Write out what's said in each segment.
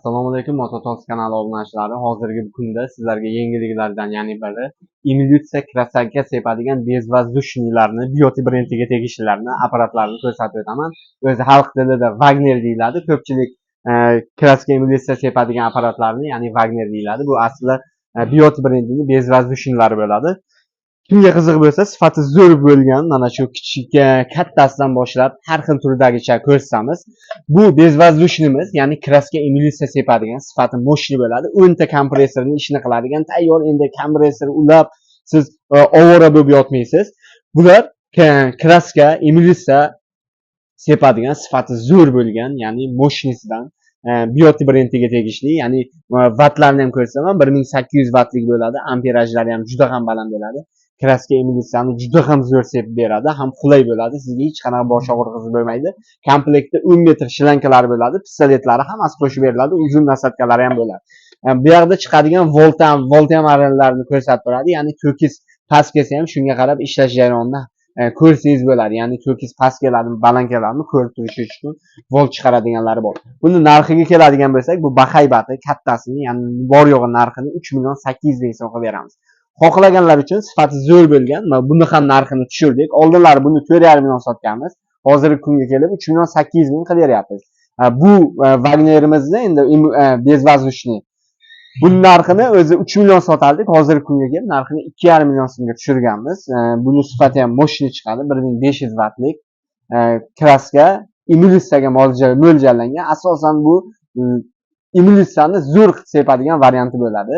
Assalomu alaykum, Mototalks kanali obunachilari. Hozirgi kunda sizlarga yangiliklardan, ya'ni biri emulsiya, краска sepadigan безвоздушный larni, Bioti brendiga tegishlilarni, apparatlarni ko'rsatib o'taman. O'zi xalq tilida Wagner deyiladi. Ko'pchilik краска, emulsiya sepadigan apparatlarni, ya'ni Wagner deyiladi. Bu aslida Bioti brendining безвоздушный lari bo'ladi. Kimga qiziq bo'lsa, sifati zo'r bo'lgan mana shu kichik, kattasidan boshlab har xil turdagicha ko'rsatamiz. Bu безвоздушный miz, ya'ni краска, emulsiya sepadigan, sifati мощный bo'ladi. 10 ta kompressorning ishini qiladigan tayyor. Endi kompressor ulab siz ovora bo'lib yotmaysiz. Bular краска, emulsiya sepadigan, sifati zo'r bo'lgan, ya'ni мощный sidan, Bioti brendiga tegishli, ya'ni vatlarni ham ko'rsataman, 1800 vatlik bo'ladi, amperajlari ham juda ham baland bo'ladi. Краска, emulsiyani juda ham zo'r sepib beradi, ham qulay bo'ladi, sizga hech qanaqa bosh og'rig'ingiz bo'lmaydi. Komplektda 10 metr shlankalari bo'ladi, pistoletlari hammasi qo'shib beriladi, uzun насадка lari ham bo'ladi. Bu yoqda chiqadigan volta, voltameralarni ko'rsatib turadi, ya'ni to'kis past kelsa ham shunga qarab ishlash jarayonini ko'rsangiz bo'ladi, ya'ni to'kis past keladimi, baland keladimi, ko'rib turish uchun volt chiqaradiganlari bor. Buni narxiga keladigan bo'lsak, bu bahaybati kattasini, ya'ni bor yo'g'i narxini 3 800 000 so'm qilib beramiz. Xohlaganlar uchun sifati zo'r bo'lgan, mana buni ham narxini tushirdik. Oldinlari buni 4,5 million sotganmiz, hozirgi kunga kelib 3 800 000 qilib beryapmiz. Bu Wagnerimizni endi безвоздушный, buni narxini o'zi 3 million sotardik, hozirgi kunga kelib narxini 2,5 million so'mga tushirganmiz. Buni sifati ham мощный chiqadi, 1500 vatlik, краска, emulsiyaga mo'ljallangan. Asosan bu emulsiyani zo'r qilib sepadigan varianti bo'ladi.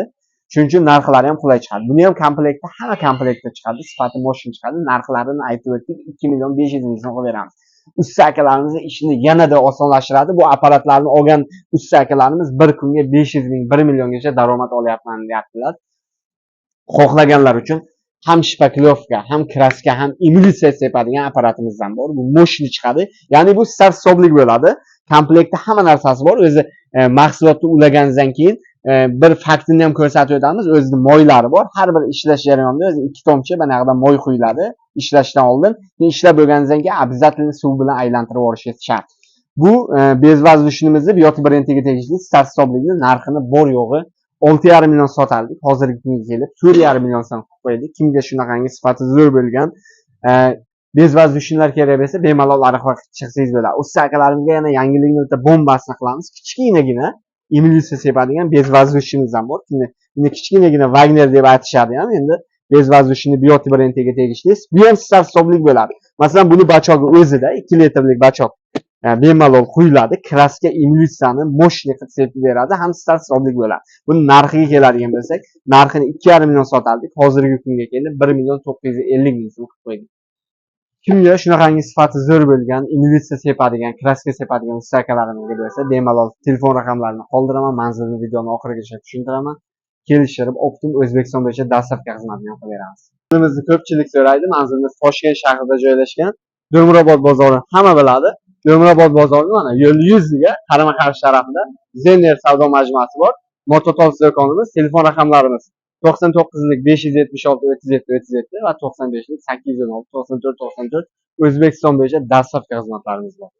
Shuning uchun narxlari ham qulay chiqadi. Buni ham komplektda, hamma komplektda chiqadi, sifati мощный chiqadi. Narxlarini aytib o'tdik, 2 500 000 so'm qilib beramiz. Usta akalarimizni ishini yanada osonlashtiradi. Bu apparatlarni olgan usta akalarimiz bir kunga 500 000, 1 milliongacha daromad olyapman deyaptilar. Xohlaganlar uchun ham шпаклёвка, ham краска, ham emulsiya sepadigan apparatimizdan bor. Bu мощный chiqadi, ya'ni bu start stoplik bo'ladi. Komplektda hamma narsasi bor o'zi. Mahsulotni ulaganingizdan keyin bir faktini ham ko'rsatib o'tamiz. O'zini moylari bor, har bir ishlash jarayonida o'zi ikki tomchi mana yoqdan moy quyiladi ishlashdan oldin. Keyin ishlab bo'lganingizdan keyin обязательно suv bilan aylantirib yuborishingiz shart. Bu безвоздушный mizni, Bioti brendiga tegishli start stoplikni narxini bor yo'g'i 6,5 million sotardik, hozirgi kunga kelib 4,5 million so'm qilib qo'ydik. Kimga shunaqangi sifati zo'r bo'lgan безвоздушный lar kerak bo'lsa, bemalol aloqaga chiqsangiz bo'ladi. Usta akalarimizga yana yangilikni bitta bombasini qilamiz. Kichkinagina emulsiya sepadigan безвоздушный miz ham bor. Buni kichkinagina Wagner deb aytishadi ham endi. Безвоздушный, Bioti brendiga tegishli. Bu ham start stoplik bo'ladi. Masalan, buni бачок i o'zida 2 litrlik бачок, bemalol quyiladi. Краска, emulsiyani мощный qilib sepib beradi, ham start stoplik bo'ladi. Buni narxiga keladigan bo'lsak, narxini 2,5 million sotardik, hozirgi kunga kelib 1 950 000 so'm qilib qo'ydik. Kimga shunaqangi sifati zo'r bo'lgan emulsiya sepadigan, краска sepadigan usta akalarimizga bo'lsa, bemalol telefon raqamlarini qoldiraman, manzilni videoni oxirigacha tushuntiraman. Kelishtirib, оптом O'zbekiston bo'yicha доставка xizmatini ham qilib beramiz. Manzilimizni ko'pchilik so'raydi. Manzilimiz Toshkent shahrida joylashgan. Do'mrobod bozori hamma biladi. Do'mrobod bozorini mana yo'l yuziga qarama qarshi tarafida Zener savdo majmuasi bor. Mototalks do'konimiz, telefon raqamlarimiz 99lik 576 37 37 va 95lik 816 94 94. O'zbekiston bo'yicha доставка xizmatlarimiz bor.